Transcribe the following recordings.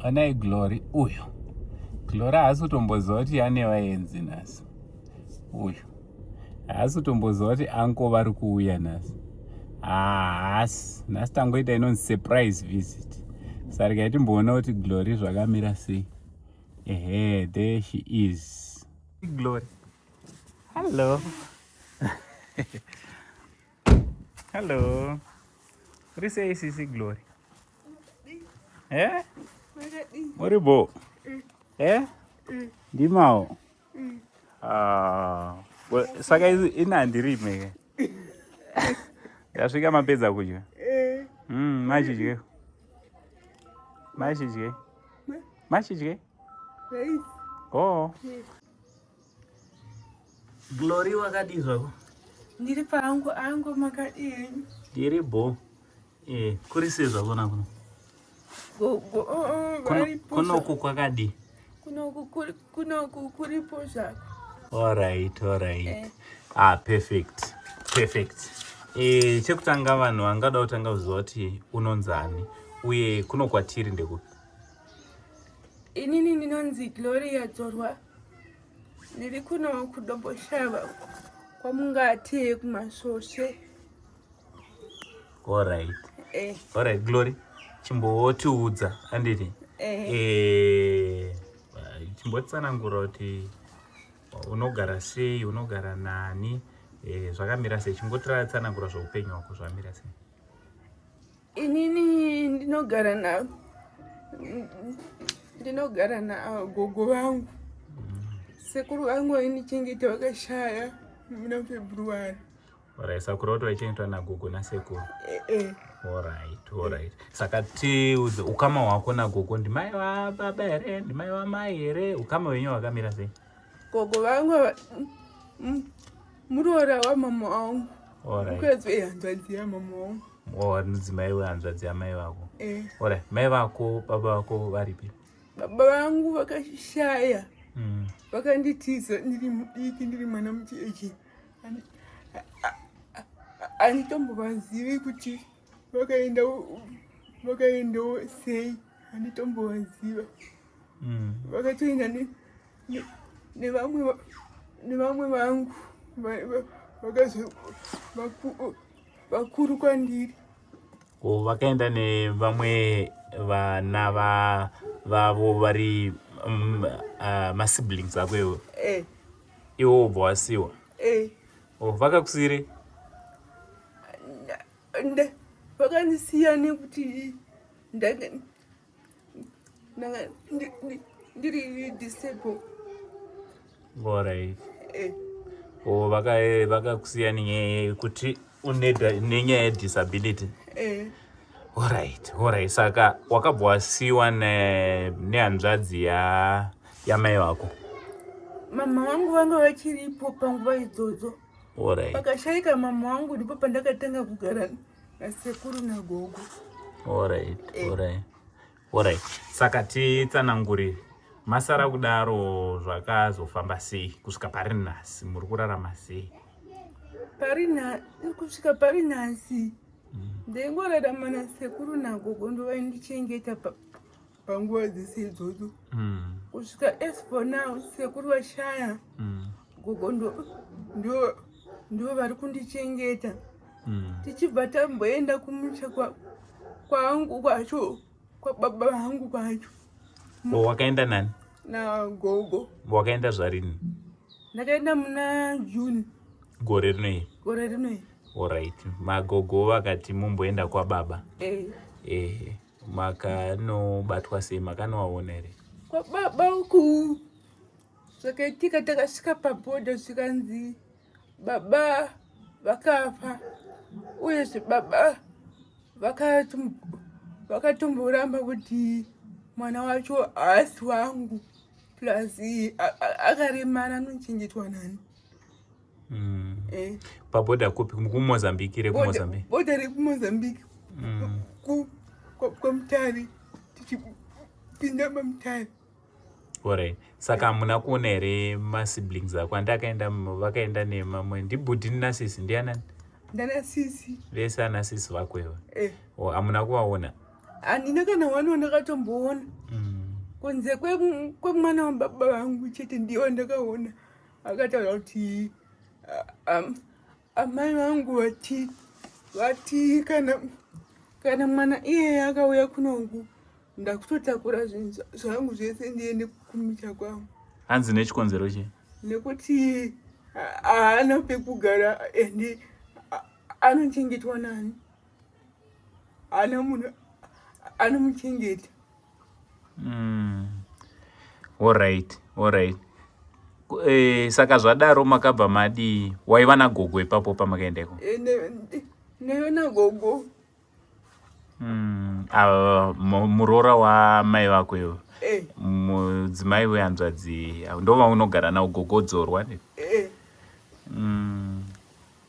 Onai Glory uyo. Glory haasi kutomboziva kuti ane vaenzi nhasi. Uyu. Haasi kutomboziva kuti anko vari kuuya nhasi. Haasi. Nhasi tangoita inonzi surprise visit. Saka regai timboona kuti Glory zvakamira sei. Ehe, there she is. Glory. Hello. Hello. Uri sei sisi Glory? Eh? Muri bo? Eh? Ndimawo. Ah, saka ini handirime ke. Ndasvika mapedza kudya. Eh. Machidye. Machidye. Machidye. Rice. Oh. Glory wakadii zvako? Ndiri pangu angu makadii henyu? Ndiri bho. Eh, kuri sei zvako nakuno? Gogo, oh, oh, varipo. Kunoku kwakadii? Kunoku kuri kunoku kuripo zvako. All right, all right. Eh. Ah, perfect. Perfect. Eh, chekutanga vanhu vangada kutanga kuziva kuti unonzani uye kuno kwatiri ndekupi? Inini ndinonzi Gloria Dzorwa. Ndiri kuno kuDomboshava kwaMungate kuMasvosve. Alright. Eh. Alright, Glory. Chimbotiudza anditi. Eh. Eh, chimbotsanangura kuti unogara sei, unogara nani, eh, zvakamira sei. Chingotsanangura zveupenyu hwako zvamira sei. Inini ndinogara na ndinogara nagogo vangu. Sekuru vangu vaindichengeta vakashaya muna February. Alright, saka kureva kuti vaichengetwa nagogo nasekuru. Eh, eh. Alright, alright. Saka tiudze ukama hwako nagogo ndimai vababa here, ndimai vamai here, ukama hwenyu hwakamira sei? Gogo vangu muroora wamama wangu. Alright. Mukadzi wehanzvadzi yamama wangu. Oh, mudzimai wehanzvadzi yamai vako. Eh. Alright, mai vako, baba vako varipi? Baba vangu vakashaya. Vakanditiza ndiri mudiki, ndiri mwana mucheche. Handitombovazivi kuti vakaenda vakaendawo sei, handitombovaziva. Vakatoenda nevamwe nevamwe vangu vakazo vakuru kwandiri. Ko vakaenda nevamwe vana vavo vari masiblings ako iwe? Eh. Iwe wobva wasiwa? Eh. Oh, vakakusiyirei? Vakandisiya nekuti ndanga ndiri disable. Alright. Eh. Oh, vakakusiya nenyaya yekuti une nenyaya yedisability. Eh. Alright, alright. Saka wakabva wasiwa nehanzvadzi ya yamai vako. Mama vangu vanga vachiripo panguva idzodzo. Alright. Pakashaika mama vangu ndipo pandakatanga kugara nasekuru nagogo. Alright, Eh. alright. Alright. Saka titsanangurire. Masara kudaro zvakazofamba sei kusvika pari nhasi muri kurarama sei? Pari kusvika pari nhasi ndaingorarama nasekuru nagogo ndovaindichengeta panguva dzese idzodzo. Kusvika as for now sekuru vashaya, gogo ndo vari kundichengeta. Tichibva tamboenda kumusha kwangu kwacho, kwababa vangu kwacho. Oh, wakaenda nani? Nagogo. Wakaenda zvarini? Ndakaenda muna June. Gore rino iri? Gore rino iri. Alright. Magogo vakati mumboenda kwababa. Eh. Eh, makanobatwa sei? Makanovaona here? Kwababa uku zvakaitika takasvika pabhodha zvikanzi baba vakafa, uyezve baba vakatomboramba kuti mwana wacho haasi wangu, plus akaremara anochengetwa nani. Eh. Pabhodha kupi? KuMozambique here? KuMozambique. Bhodha rekuMozambique. KwaMutare, tichipinda maMutare. Alright. Saka hamuna kuona here masiblings ako andi akaenda vakaenda nemamwe ndibhudhi nasisi ndianani? Ndana sisi. Vese ana sisi vako ivo? Eh. Oh, hamuna kuvaona? Handina kana one wandakatomboona. Kunze kwemwana wababa vangu chete ndiye wandakaona akataura kuti amai vangu vati vati kana kana mwana iyeye akauya kunoku ndakutotakura zvinhu zvangu zvese ndiende kumusha kwangu. Hanzi nechikonzero chii? Nekuti haana pekugara and anochengetwa nani? Haana munhu anomuchengeta. Alright, alright. Saka zvadaro makabva madii? Waiva nagogo ipapo pamakaenda iko? Eh, ndaiva nagogo. Muroora wamai vako iwe? Eh. Mudzimai wehanzvadzi ndova unogara nawo, gogo Dzorwa ne? Eh.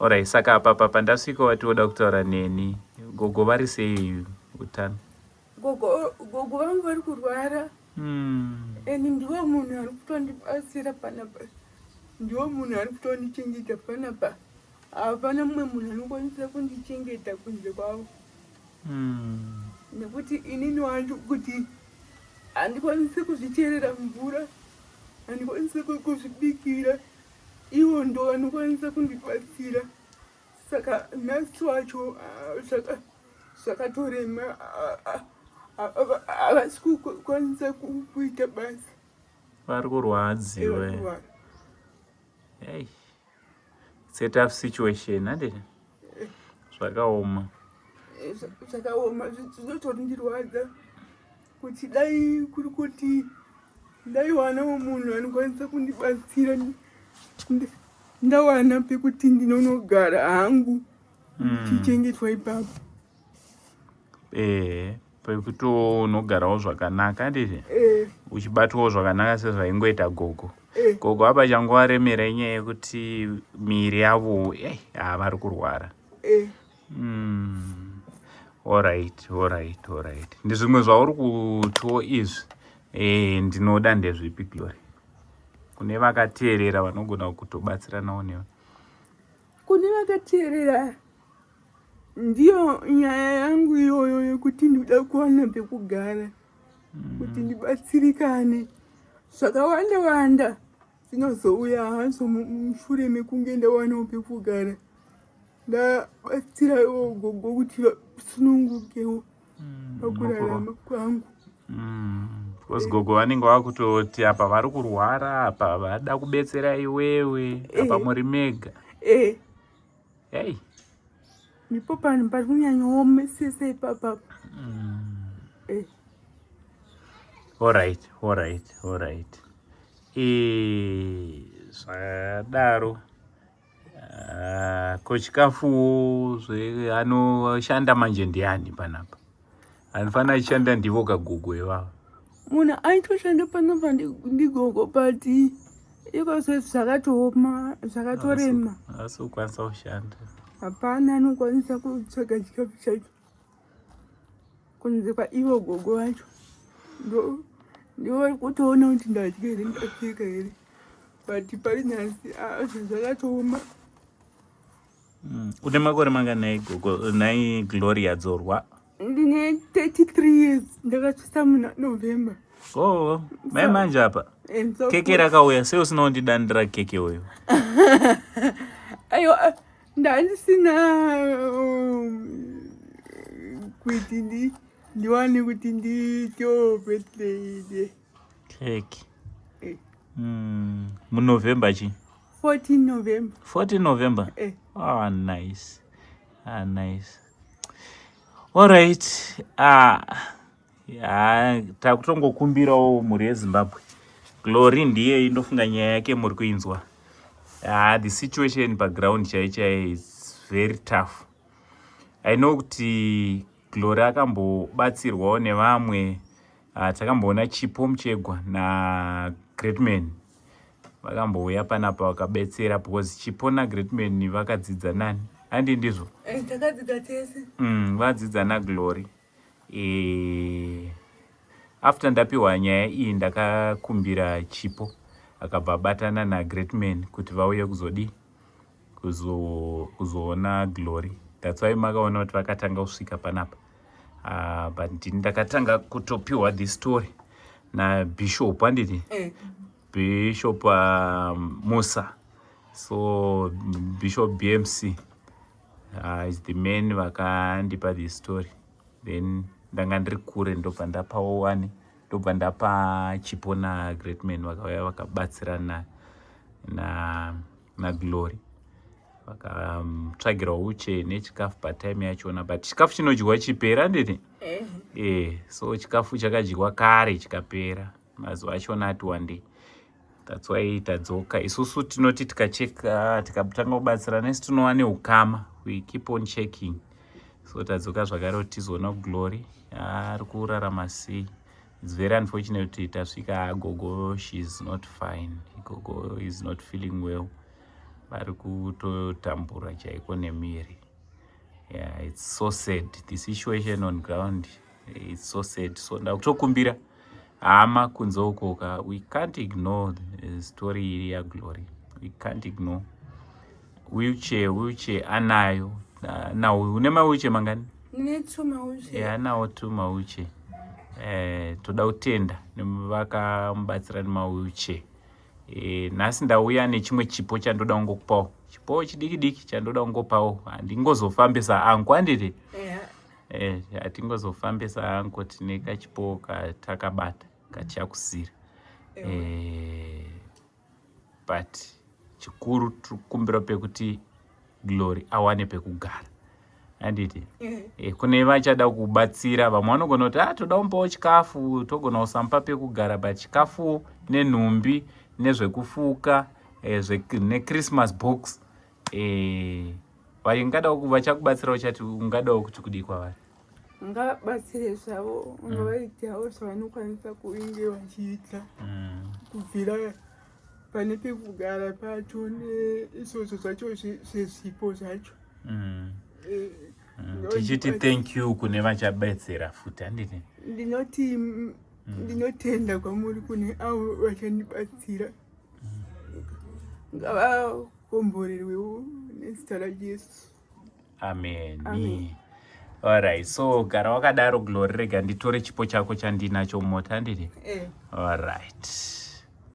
Alright, saka apa pandasvika wati woda kutaura neni. Gogo vari sei utano? Gogo vangu vari kurwara. And ndiwo munhu ari kutondibatsira panapa, ndiwo munhu ari kutondichengeta panapa. Hapana mumwe munhu anokwanisa kundichengeta kunze kwavo. Nekuti inini wacho kuti handikwanisi kuzvicherera mvura, handikwanisi kuzvibikira, ivo ndo vanokwanisa kundibatsira. Saka nhasi wacho zvakatorema, havasi kukwanisa kuita basa. Vari kurwadziwa. Kurwara. Hey. It's a tough situation, handiti? Zvakaoma. Zvakaoma, zvinotondirwadza kuti dai kuri kuti ndaiwanawo munhu anokwanisa kundibatsira, ndawana pekuti ndinonogara hangu ndichichengetwa ipapo. Pekuti unogarawo zvakanaka, handiti? Eh. Uchibatwawo zvakanaka sezvaingoita gogo. Eh. Gogo apa changovaremera inyaya yekuti miviri yavo vari kurwara. Alright. Ndizvimwe zvauri kutiwo izvi ndinoda ndezvipi, Glory? Kune vakateerera vanogona kutobatsiranawo newe. Kune vakateerera, ndiyo nyaya yangu iyoyo yekuti ndinoda kuwana pekugara kuti ndibatsirikane. Zvakawanda wanda zvinozouya hazvo mushure mekunge ndawanawo pekugara, ndabatsirawo gogo kuti vasunungukewo pakurarama kwangu. Because gogo vanenge vakutoti apa vari kurwara, apa vada kubetsera iwewe, apa muri mega. Hey. Ndipo panhu pari kunyanyoomesesa ipapapa. Alright. Zvadaro ko chikafu anoshanda manje ndiani panapa? Anofanira achishanda ndivo kagogo ivavo. Munhu aitoshanda panapa ndigogo, but ikozvo zvakatooma, zvakatorema. Asi kukwanisa kushanda. Hapana anokwanisa kutsvaga chikafu chacho kunze kwaivo gogo vacho. Ndivo kutoona kuti ndadya here, ndapfeka here, but pari nhasi zvakatooma. Une makore manganai, gogo, nai Gloria Dzorwa? Ndine 33 years, ndakasvitsa muna November. Oh, mai manje apa keke rakauya sei usina kundidandira keke uyu? Aiwa, ndandisina kuti ndiwane kuti ndiitewo birthday day. Keke muNovember chi? 14 November. 14 November. Eh. Ah, nice. Ah, nice. Alright. Ah, ya, takutongokumbirawo mhuri yeZimbabwe, Glory ndiye indofunga nyaya yake muri kuinzwa. Ah, the situation paground chai chai is very tough. I know kuti Glory akambobatsirwawo nevamwe. Takamboona Chipo Muchegwa naGreatman vakambouya panapa vakabetsera, because Chipo naGreatman vakadzidza nani, handi ndizvo? Takadzidza tese. Vadzidza naGlory. After ndapiwa nyaya iyi, ndakakumbira Chipo, akabva abatana naGreatman kuti vauye kuzodi kuzoona Glory. That's why makaona kuti vakatanga kusvika panapa. But ndini ndakatanga kutopiwa this story. Nabishop, handiti? Bishop Musa. So Bishop BMC is the man vakandipa the story. Then ndanga ndiri kure, ndobva ndapawo one, ndobva ndapa Chipo naGreat Man, vakauya vakabatsirana naGlory, vakatsvagirwa uche nechikafu patime yachona, but chikafu chinodyiwa chipera, handiti? So chikafu chakadyiwa kare chikapera, mazuva achona ati wandei. That's why tadzoka isusu. Tinoti tikacheka, tikatanga kubatsira nesi, tinova neukama. We keep on checking. So tadzoka zvakare kuti tizoona Glory ari kurarama sei. It's very unfortunate kuti tasvika, gogo, she is not fine. Gogo is not feeling well, vari kutotambura chaiko nemiri. Yeah, it's so sad, the situation on ground. It's so sad. So ndakutokumbira hama kunze ukoka, we can't ignore the story iri yaGlory. We can't ignore. Wheelchair anayo nawo. Une mawheelchair mangani? Ndine two mawheelchair. Yeah, anawo two mawheelchair. Toda kutenda vakamubatsira nemawheelchair. Nhasi ndauya nechimwe chipo chandoda kungokupawo, chipo chidiki diki chandoda kungopawo. Handingozofambisa angu, handiti? Hatingozofambisa angu, tine kachipo katakabata kachakusira. But chikuru tiri kukumbira pekuti Glory awane pekugara, handiti? Kune vachada kubatsira, vamwe vanogona kuti, "Ah, toda kumupawo chikafu," togona kusamupa pekugara, but chikafu nenhumbi nezvekufuka, nechristmas box, vangada vachakubatsira. Uchati ungadawo kuti kudii kwavari? Ngavabatsire zvavo, ngavaitewo zvavanokwanisa kuinge vachiita, kubvira pane pekugara pacho neizvozvo zvacho zvezvipo zvacho. Tichiti thank you kune vachabetsera futi, handiti? Ndinoti ndinotenda kwamuri kune avo vachandibatsira. Ngavakomborerwewo nezita raJesu. Amen. Amen. Alright, so gara wakadaro, Glory. Rega nditore chipo chako chandinacho mumota, handiti? Eh. Alright.